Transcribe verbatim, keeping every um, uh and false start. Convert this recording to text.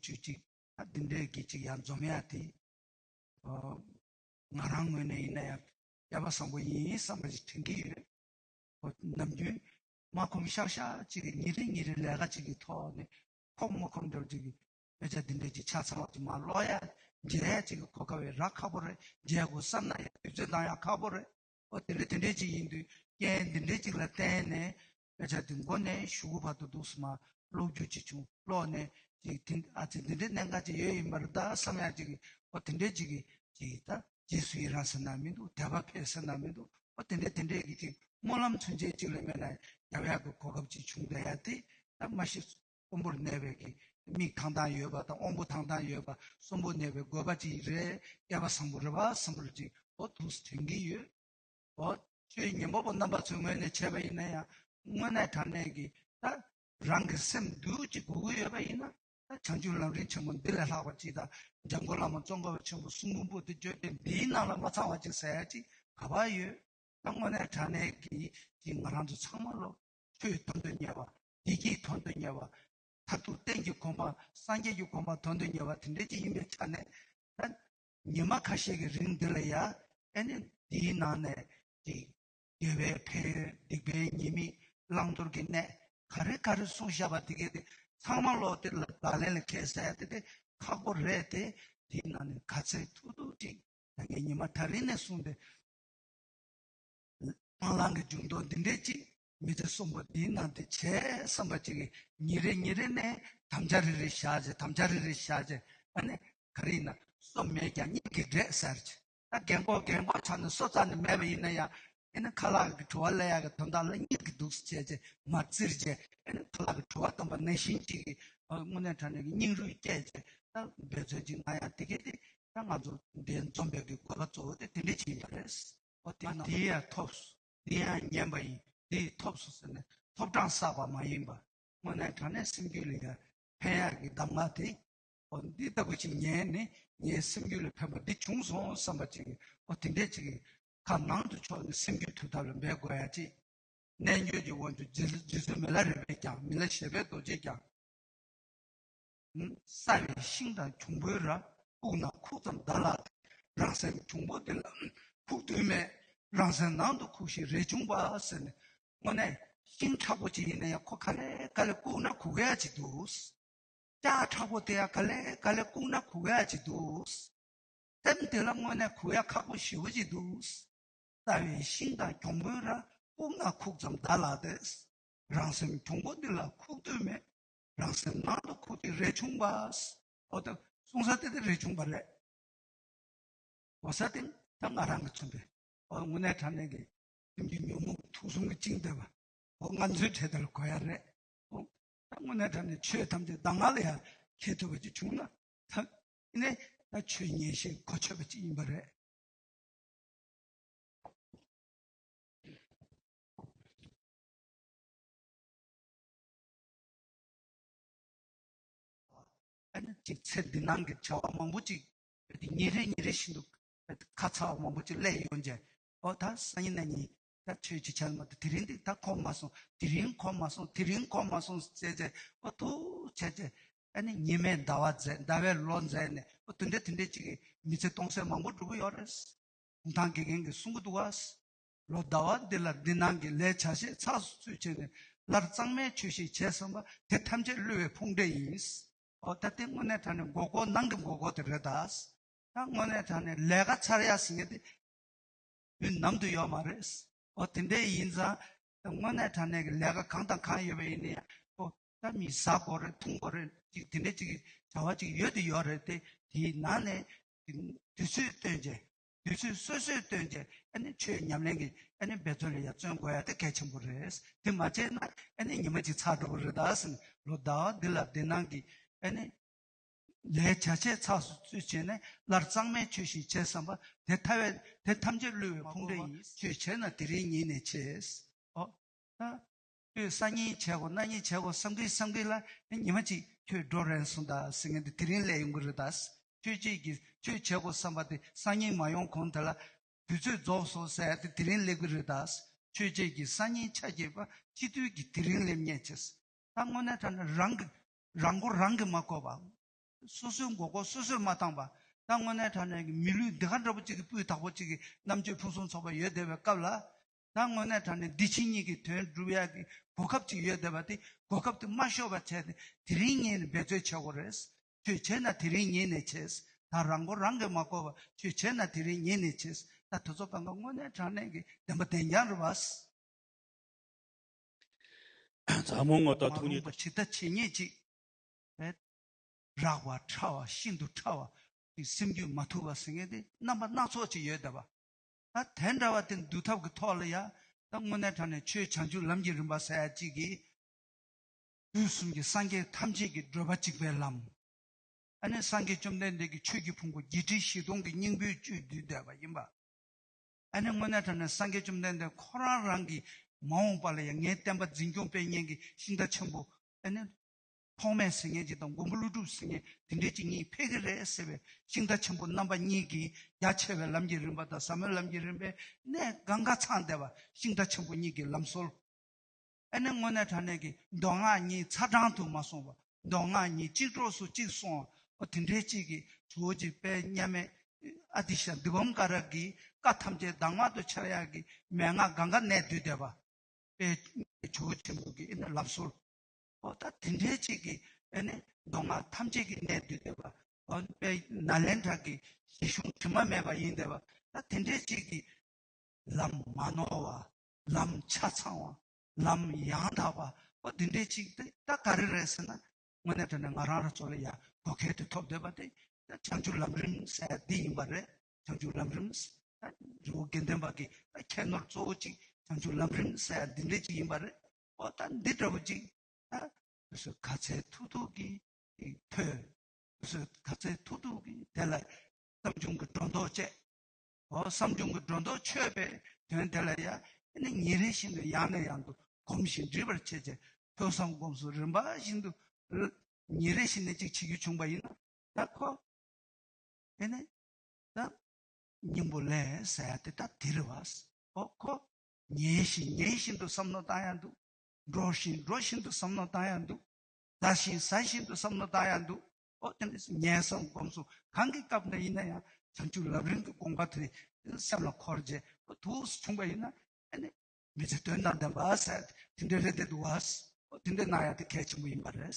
ཆོས་ཅིག་ད་འདི་འདྲའི་གི་ཅིག་ཡར་འཛོམས་ཡ་དེ། ཨོ། ང་རང་ངོས་ནས་ཡིན་ན་ཡང་སྐལ་བ་བཟང་པོ་ཡིན་བསམ་པ་ཞིག་དྲན་གྱི་ཡོད། ཨོ། ནམ་རྒྱུན་མ་ཁོམ་ཤག་ཤག་ཅིག་གི་ཉིན་རེ་ཉིན་རེ་ལས་ཀ་ཅིག་གི་ཐོག་ནས་ཁོམ་མ་ཁོམ་འདྲ་ཅིག་གི་དཔེ་ཆ་འདི་འདྲ་ཅིག་ཆ་ཚང་བ་ཅིག་མར་ཀློག་ཡ་མཇལ་ཡ་ཅིག་གི་གོ་སྐབས་རག་ཁག་པོ་རེད། མཇལ་དགོས་བསམ་ན་ཡང་དུས་ཚོད་འདང་ཡ་ཁག་པོ་རེད། ཨོ། དེ་འདྲ་དེ་འདྲ་ཅིག་ཡིན་དུས་རྐྱེན་འདི་འདྲ་ཅིག་ལ་བརྟེན་ནས་དཔེ་ཆ་འདི་མགོ་ནས་གཞུག་གུ་བར་དུ་འདུག་སེ་མར་ཀློག་རྒྱུ་ཅིག་བྱུང་། ཀློག་ནས་ཅིག་དེ་ཨ་ཙི་འདི་འདྲའི་གནད་འགག་ཅིག་ཡོད་ཡིན་པ་རེད་ད་བསམ་ཡ་ཅིག་གི། ཨོ། དེ་འདྲ་ཅིག་གི་ཅིག་ད་རྗེས་སུ་ཡི་རང་ཟེར་ན་མི་འདུག་དད་པ་འཕེལ་ཟེར་ན་མི་འདུག་ཨོ། དེ་འདྲ་དེ་འདྲའི་གི་ཅིག་སྨོན་ལམ་ཚུན་ཆད་ཅིག་ལ་མེད་ན་རྒྱབ་ཡ་གི་གོ་སྐབས་ཅིག་བྱུང་བསྡད་ཡ་དེ་ད་མ་གཞི་གསོན་པོར་གནས་པའི་གི་མིག་ཐང་ཐང་ཡོད་པ་དང་དབང་པོ་ཐང་ཐང་ཡོད་པ་གསོན་པོར་གནས་པའི་དགོས་པ་ཅིག་རེད། སྐལ་བ་བཟང་པོ་རེད་པ་བསམ་པ་ཅིག་ཨོ་ཐུགས་སུ་དྲན་གྱི་ཡོད། ཨོ། ཆོས་ཉན་པ་པོ་རྣམ་པ་ཚོའི་ངོས་ནས་བྱས་པ་ཡིན་ན་ཡང་དངོས་གནས་དྲང་གནས་ཀྱི་ད་རང་གི་སེམས་འདུལ་ཅིག་དགོས་ཀྱི་ཡོད་པ་ཡིན་ན་ད་བྱང་ཆུབ་ལམ་རིམ་ཆེན་མོ་འདི་ལས་ལྷག་པ་ཅིག་དང་འཇམ་མགོན་བླ་མ་ཙོང་ཁ་པ་ཆེན་པོ་གསུང་འབུམ་པོ་ཏི་བརྗོད་དེ་འདིའི་ནང་ལ་མ་ཚང་བ་ཅིག་ཟེར་ཡ་ཅིག་ག་པར་ཡོད། ད་དངོས་གནས་དྲང་གནས་ཀྱི་ཅིག་ང་རང་ཚོ་ཚང་མ་ལོ་ཆོས་དོན་དུ་གཉེར་བ། བདེ་སྐྱིད་དོན་དུ་གཉེར་བ། མཐར་ཐུག་གཏན་གྱི་གོ་འཕང་སངས་རྒྱས་ཀྱི་གོ་འཕང་དོན་དུ་གཉེར་བ་དེ་འདྲ་ཅིག་ཡིན་པའི་ཆ་ནས་ད་ཉི་མ་ཁ་ཤས་ཀྱི་རིང་འདི་ལ་ཡ་ཨེ་ནི་འདིའི་ནང་ནས་ཅིག་དགེ་བའི་ཕན་ཡོན་སྡིག་པའི་ཉེས་དམིགས་བླང་དོར་གྱི་གནད་ག་རེ་ག་རེ་གསུངས་བཞག་པ་དེ་གས་དེ་ཚང་མ་ལོག་དེ་ལ་ལག་ལེན་ལ་འཁེལ་ཟེར་ཡ་དེ་དེ་ཁག་པོ་རེད་དེ། དེའི་ནང་ནས་ག་ཚད་ཐུབ་ཐུབ་ཅིག་ད་ངས་ཉི་མ་ད་རིང་ནས་བཟུང་སྟེ། སྤང་བླང་གི་འཇུག་ལྡོག་འདི་འདྲས་ཅིག་མི་ཚེ་གསུམ་པོ་འདིའི་ནང་དུ་བྱས་བསམ་པ་ཅིག་གིས་ཉིན་རེ་ཉིན་རེ་ནས་དམ་བཅའ་རེ་རེ་བཞག་བྱས། དམ་བཅའ་རེ་རེ་བཞག་བྱས། ཨ་ནི་ག་རེ་ཡིན་ན་སོ་མེད་ཀྱང་གཉིད་ཀྱིས་བསྒྲལ་ཟེར་བྱས། ད་རྒན་གོག་རྒན་གོག་ཆགས་ནས་སོ་རྩ་ནས་མེད་པ་ཡིན་ན་ཡང་ཨ་ནི་ཁ་ལག་གི་བྲོ་བ་ལེན་ཡག་གི་དོན་དག་ལ་གཉིད་ཀྱིས་འདུག་སེ་བྱས་བྱས་མར་བཙིར་བྱས། ཨ་ནི་ཁ་ལག་གི་བྲོ་བ་བཏོན་པ་ནང་བཞིན་ཅིག་གིས་དངོས་གནས་དྲང་གནས་ཀྱི་སྙིང་རུས་བསྐྱེད་བྱས་ད་འབད་རྩོལ་ཅིག་གནང་ཡག་དེ་གས་དེ་ད་ང་ཚོ་འདིར་འཛོམས་པའི་གི་དགོས་པ་གཙོ་བོ་དེ་དེ་འདྲས་ཅིག་ཡིན་པ་རེད། ཨོ་དེ་ན་དེ་ཡང་ཐོབ་སོང་། དེ་ཡང་ཉན་པ་ཡིན། དེ་ཐོབ་སོང་ཟེར་ནས་ཐོབ་གྲངས་བསགས་པ་མ་ཡིན་པ། དངོས་གནས་དྲང་གནས་སེམས་རྒྱུད་ལ་ཡང་ཕན་ཡག་གི་གདམས་ངག་དེ། ཨོ་འདི་ལྟ་བུ་ཅིག་ཉན་ནས་ངའི་སེམས་རྒྱུད་ལ་ཕན་པ་འདི་བྱུང་སོང་བསམ་པ་ཅིག་གིས། ཨོ་དེ་འདྲས་ཅིག་གིས་ཁ་ནང་དུ་ཕྱོགས་ནས་སེམས་རྒྱུད་ཐུགས་ཐབས་ལ་འབད་དགོས་ཡ་ཅིག་རྣལ་འབྱོར་གྱི་དབང་ཕྱུག་རྗེ་བཙུན་མི་ལ་རས་པས་ཀྱང་། མི་ལ་བཞད་པའི་རྡོ་རྗེས་ཀྱང་། སྲ་བའི་ཤིང་དང་འབྱུང་པོའི་རྭ། ཁུག་ན་ཁུག་ཙམ་བདག་ལ་སྟེ། རང་སེམས་འབྱུང་པོ་འདི་ལ་ཁུག་འདོད་མེད། རང་སེམས་ནང་དུ་ཁུག་ཤིང་རས་ཆུང་པ་ཟེར་ནས། དངོས་གནས་ཤིང་མཁྲེགས་པོ་ཅིག་ཡིན་ན་ཡང་ཁོ་ག་ལེ་ག་ལེ་བཀུག་ན་གུག་ཡ་ཅིག་འདུག་ལྕགས་མཁྲེགས་པོ་དེ་ཡང་ག་ལེ་ག་ལེ་བཀུག་ན་གུག་ཡ་ཅིག་འདུག་སེམས་དེ་ལ་དངོས་གནས་གུག་ཡ་ཁག་པོ་ཞེ་པོ་ཅིག་འདུག་སྲ་བའི་ཤིང་དང་འབྱུང་པོའི་རྭ། ཁུག་ན་ཁུག་ཙམ་བདག་ལ་སྟེ། རང་སེམས་འབྱུང་པོ་འདི་ལ་ཁུག་འདོད་མེད། རང་སེམས་ནང་དུ་ཁུག་སྟེ་རས་ཆུང་པ། འོ་ད་གསུང་ས་དེ་དེ་རས་ཆུང་པ་རེད། གོ་ས་དེ་ད་ང་རང་གིས་མཚོན་པའི། འོ་དངོས་གནས་དྲང་གནས་ཀྱི་སེམས་ཀྱི་ཉོན་མོངས་ཀྱི་དུག་གསུམ་གྱིས་བཅིངས་བསྡད་པ། འོ་ང་ཚོའི་གྲས་དེ་ལ་གོ་ཡ་རེད། འོ་ད་དངོས་གནས་དྲང་གནས་ཆོས་ཐམས་ཅད་གདམས་ངག་ལ་ཡང་མཁས་ཐུབ་པ་ཅིག་བྱུང་ན། ད་ཨ་ནི་ད་ཆོས་ཉན་ཤེས་གོ་ཆོད་པ་ཅིག་ཡིན་པ་རེད། ཨ་ནི་ཅིག་ཚེ་འདི་ནང་གི་བྱ་བ་མང་པོ་ཅིག་ཉིན་རེ་ཉིན་རེ་བཞིན་དུ་ཁ་ཚ་བ་མང་པོ་ཅིག་སླེབས་ཡོང་རྗེས། ཨོ་ད་སང་ཉིན་གནངས་ཉིན་ད་ཆོས་ཅིག་བྱ་མ་ཐུབ། དེ་རིང་འདི་ད་ཁོམ་མ་སོང་། དེ་རིང་ཁོམ་མ་སོང་། དེ་རིང་ཁོམ་མ་སོང་ཟེར་རྗེས། ཨོ་ཐུག་བྱས་རྗེས་ཨ་ནི་ཉི་མས་ཟླ་བ་མཛད། ཟླ་བས་ལོ་མཛད་ནས། ཨོ་དེ་འདྲ་དེ་འདྲ་ཅིག་གིས་མི་ཚེ་སྟོང་ཟད་མང་པོ་འགྲོ་གི་ཡོད་རེད། གུང་ཐང་དགེ་རྒན་གྱིས་གསུང་གི་འདུག་བ། ལོ་ཟླ་བ་འདི་ལ་འདི་སྣང་གི་ལས་བྱ་བྱེད་ཚགས་སུ་ཚུད་བྱས་ནས། སླར་གཙང་མའི་ཆོས་ཤིག་བྱེད་བསམ་པ་དེ་ཐམས་ཅད་བསླུ་བའི་ཕུང་འདྲེ་ཡིན། ཨོ་ད་དེ་དངོས་གནས་དྲང་གནས་མགོ་སྐོར་ནང་གི་མགོ་སྐོར་དེ་རེད་ད། ད་དངོས་གནས་དྲང་གནས་ལས་ཀ་ཚར་ཡ་ཟེར་མཁན་དེ་དུས་ནམ་དུ་ཡོད་མ་རེད། ཨོ་དེ་འདྲ་ཡིན་ཙང་། དངོས་གནས་དྲང་གནས་ཀྱི་ལས་ཀ་གང་དང་གང་ཡོད་པ་ཡིན་ན་ཡང་། ཨོ་ད་མི་ཟ་དགོས་རེད། འཐུང་དགོས་རེད། ཅིག་དེ་འདྲ་ཅིག་གི་བྱ་བ་ཅིག་ཡོད་དུ་ཡོད་རེད་དེ། དེའི་ནང་ནས་དུས་ཚོད་བཏོན་བྱས། དུས་ཚོད་སོ་སོས་བཏོན་བྱས་ཨ་ནི་ཆོས་ཉམས་ལེན་གྱི་ཨ་ནི་འབད་རྩོལ་ལ་ཡར་བརྩོན་དགོས་ཡ་དེ་གལ་ཆེན་པོ་རེད། དེ་མ་བྱས་ན་ཨ་ནི་ཉི་མ་གཅིག་ཚར་འགྲོ་གི་རེད་ད་ཟེར་ནས། ལོ་ཟླ་བ་འདི་ལ་འདི་སྣང་གི་ཨ་ནི་ལས་བྱ་བྱེད་ཚགས་སུ་ཚུད་བྱས་ནས། སླར་གཙང་མའི་ཆོས་ཤིག་བྱེད་བསམ་པ་དེ་ཐ་བས་དེ་ཐམས་ཅད་བསླུ་བའི་ཕུང་འདྲེ་ཡིན། ཆོས་བྱས་ན་དེ་རིང་ཉིད་ནས་བྱེད། ཨོ། ད། ཁྱོད་སང་ཉིན་བྱེད་དགོས། གནངས་ཉིན་བྱེད་དགོས་བསམ་གི་བསམ་གི་ལ། ཉི་མ་གཅིག་ཁྱོད་འགྲོ་རན་སོང་ད་ཟེར་མཁན་དེ་དེ་རིང་སླེབས་ཡོང་གི་རེད་ད། ཁྱོད་ཅིག་གིས་ཁྱོད་བྱེད་དགོས་བསམ་པ་དེ་སང་ཉིན་མ་ཡོང་གོང་དེ་ལ་དུས་ཚོད་རྫོགས་སོང་ཟེར་ཡ་དེ་དེ་རིང་སླེབས་གི་རེད་ད། ཁྱོད་ཅིག་གིས་སང་ཉིན་ཆ་རྐྱེན་པ་སྤྱི་འཐུས་ཀྱིས་དེ་རིང་སླེབས་ཉེན་ཆེ། ད་དངོས་གནས་དྲང་གནས་རང་གི་རང་མགོ་རང་གིས་མ་བསྐོར་བ། སོ་སོའི་མགོ་སྐོར་སོ་སོས་མ་བཏང་པ། ད་དངོས་གནས་དྲང་གནས་ཀྱི་མི་ལུས་འདི་ག་འདྲ་པོ་ཅིག་གི་སྤུས་དག་པོ་ཅིག་གི་རྣམ་དཔྱོད་ཕུན་སུམ་ཚོགས་པ་ཡོད་བསྡད་པའི་སྐབས་ལ། ད་དངོས་གནས་དྲང་གནས་འདི་ཕྱི་གཉིས་ཀྱི་དོན་སྒྲུབ་ཡག་གི་གོ་སྐབས་ཅིག་ཡོད་བསྡད་པ་དེ་གོ་སྐབས་དེ་མ་ཤོར་བ་བྱས་ཏེ་དེ་རིང་ཉིད་ནས་འབད་རྩོལ་བྱེད་དགོས་རེད། ཁྱོད་བྱས་ན་དེ་རིང་ཉིད་ནས་བྱས། ད་རང་མགོ་རང་གིས་མ་སྐོར་བ་ཁྱོད་བྱས་ན་དེ་རིང་ཉིད་ནས་བྱས། ད་དེ་ཚོ་གང་ག་དངོས་གནས་དྲང་གནས་ཀྱི་བདེན་པ་བདེན་རྐྱང་རེད་བ། ཛ་མོ་ངོ་ད་མ་ཐུག་རློམ་ཉིད་པ་ཇི་ལྟ་ཇི་སྙེད་ཅིག་རེད། རགས་པ་ཕྲ་བ་ཤིན་ཏུ་ཕྲ་བ་ཅིག་སེམས་རྒྱུད་མ་ཐུབ་པ་ཟེར་མཁན་དེ་རྣམ་པ་སྣ་ཚོགས་ཅིག་ཡོད་བསྡད་པ། ད་དེ་འདྲ་བ་དེ་འདུལ་ཐབས་ཀྱི་ཐོག་ལ་ཡ། ད་དངོས་གནས་དྲང་གནས་ཆོས་བྱང་ཆུབ་ལམ་གྱི་རིམ་པ་ཟེར་ཡ་གཅིག་གིས། དུས་གསུམ་གྱི་སངས་རྒྱས་ཐམས་ཅད་ཀྱི་བགྲོད་པ་གཅིག་པའི་ལམ། ཨ་ནི་སངས་རྒྱས་བཅོམ་ལྡན་འདས་ཀྱི་ཆོས་ཀྱི་ཕུང་པོ་བརྒྱད་ཁྲི་བཞི་སྟོང་གི་སྙིང་པོའི་བཅུད་བསྡུས་བསྡད་པ་ཡིན་པ། ཨ་ནི་དངོས་གནས་དྲང་གནས་སངས་རྒྱས་བཅོམ་ལྡན་འདས་ཁོ་རང་རང་གིས་མ་འོངས་པ་ལ་ཡང་ངའི་བསྟན་པ་འཛིན་སྐྱོང་སྤེལ་མཁན་གྱི་ཤིང་རྟ་ཆེན་པོ། ཨ་ནི་ཐོགས་མེད་ཟེར་མཁན་ཅིག་དང་མགོན་པོ་ཀླུ་སྒྲུབ་ཟེར་མཁན་དེ་འདྲས་ཅིག་གཉིས་ཕེབས་ཀྱི་རེད་ཟེར་བའི་ཤིང་རྟ་ཆེན་པོ་རྣམ་པ་གཉིས་ཀྱིས་རྒྱ་ཆེ་བའི་ལམ་གྱི་རིམ་པ་དང་ཟབ་མོའི་ལམ་གྱི་རིམ་པའི་གནད་གང་ག་ཚང་བསྡད་པ་ཤིང་རྟ་ཆེན་པོ་གཉིས་ཀྱི་ལམ་སྲོལ། ཨ་ནི་དངོས་གནས་དྲང་གནས་ཀྱི་མདོ་སྔགས་གཉིས་ཚ་གྲང་དུ་མ་སོང་བ། མདོ་སྔགས་གཉིས་གཅིག་གྲོགས་སུ་གཅིག་སོང་བ། ཨོ་དེ་འདྲའི་གཅིག་གི་ཇོ་བོ་རྗེ་དཔལ་མཉམ་མེད་ཨ་ཏི་ཤ་དཱི་པཾ་ཀ་ར་གིས་བཀའ་ཐམས་ཅད་གདམས་ངག་ཏུ་འཆར་ཡག་གི་མན་ངག་གང་ག་གནས་བསྡུས་བསྡད་པ། དཔལ་ཇོ་བོ་ཆེན་པོ་གི་ཨ་ནི་ལམ་སྲོལ། ཨོ་ད་དེ་འདྲའི་གཅིག་གི་ཨ་ནི་མདོ་སྔགས་ཐམས་ཅད་ཀྱི་གནས་བསྡུས་བསྡད་པ། ཨོ་དཔལ་ནཱ་ལེནྡྲ་གི་ཞལ་གཞུང་དྲི་མ་མེད་པ་ཡིན་བསྡད་པ། ད་དེ་འདྲའི་གཅིག་གི་ལམ་མ་ནོར་བ། ལམ་ཆ་ཚང་བ། ལམ་ཡང་དག་པ། ཨོ་འདི་འདྲའི་ཅིག་དེ་ད་ག་རེ་རེད་ཟེར་ན། དངོས་གནས་དྲང་གནས་ང་རང་རང་ཚོ་ལ་ཡ་གོ་སྐལ་དེ་ཐོབ་བསྡད་པ་དེ་ད་བྱང་ཆུབ་ལམ་རིམ་ཟེར་འདི་ཡིན་པ་རེད། བྱང་ཆུབ་ལམ་རིམ་ཟེར་ད་རི་བོ་དགེ་ལྡན་པ་གི་ད་ཁྱད་ནོར་གཙོ་བོ་ཅིག་བྱང་ཆུབ་ལམ་རིམ་ཟེར་འདི་འདྲའི་ཅིག་ཡིན་པ་རེད། ཨོ་ད་འདི་འདྲ་བོ་ཅིག་ད་དུས་ཚོད་ག་ཚད་ཐུག་ཐུག་གི་ཐོས། དུས་ཚོད་ག་ཚད་ཐུག་ཐུག་གི་དེ་ལ་བསམ་བྱུང་གི་སྒྲོ་འདོགས་བཅད། འོ་བསམ་བྱུང་གི་སྒྲོ་འདོགས་ཆོད་པའི་དོན་དེ་ལ་ཡང་ཨ་ནི་ཉིན་རེ་བཞིན་དུ་ཡང་ནས་ཡང་དུ་གོམས་ཤིང་འདྲིས་པར་བྱེད་ཅེས་ཐོས་བསམ་སྒོམ་གསུམ་རིམ་པ་བཞིན་དུ་ཉིན་རེ་བཞིན་ནས་ཅིག་བྱེད་རྒྱུ་བྱུང་པ་ཡིན་ན་ད་ཁོ་ཨ་ནི་ད་སྙིང་པོ་ལས་ཟེར་ཡ་དེ་ད་དེ་རེད་བ། འོ་ཁོ་ཉལ་ཞིང་ཉལ་བཞིན་དུ་བསམ་མནོ་བཏང་ཡ་འདུག་འགྲོ་བཞིན་འགྲོ་བཞིན་དུ་བསམ་མནོ་བཏང་ཡ་འདུག་ཟ་ཞིང་ཟ་བཞིན་དུ་བསམ་བློ་བཏང་ཡ་འདུག་ཨོ་དེ་འདྲ་ཉན་བསམ་སྒོམ་གསུམ་གང་གི་སྐབས་ན་ཡིན་ན་ཡང་བྱང་ཆུབ་ལམ་རིམ་གྱི་དགོངས་པ་དེ་སེམས་ལ་འཁོར་རྗེས་ཨོ་ཐུགས་སུ་བྱུང་བ་ཡིན་ན་ཨ་ནི་མི་ཚེ་དོན་དང་ལྡན་པ་ཟེར་དེ་འདྲ་རེད་དེ་འདུག་བ། ཨོ་དེ་འདྲ་གནང་ཡ་དེ་གལ་ཆེན་པོ་ཡིན་པ་རེད།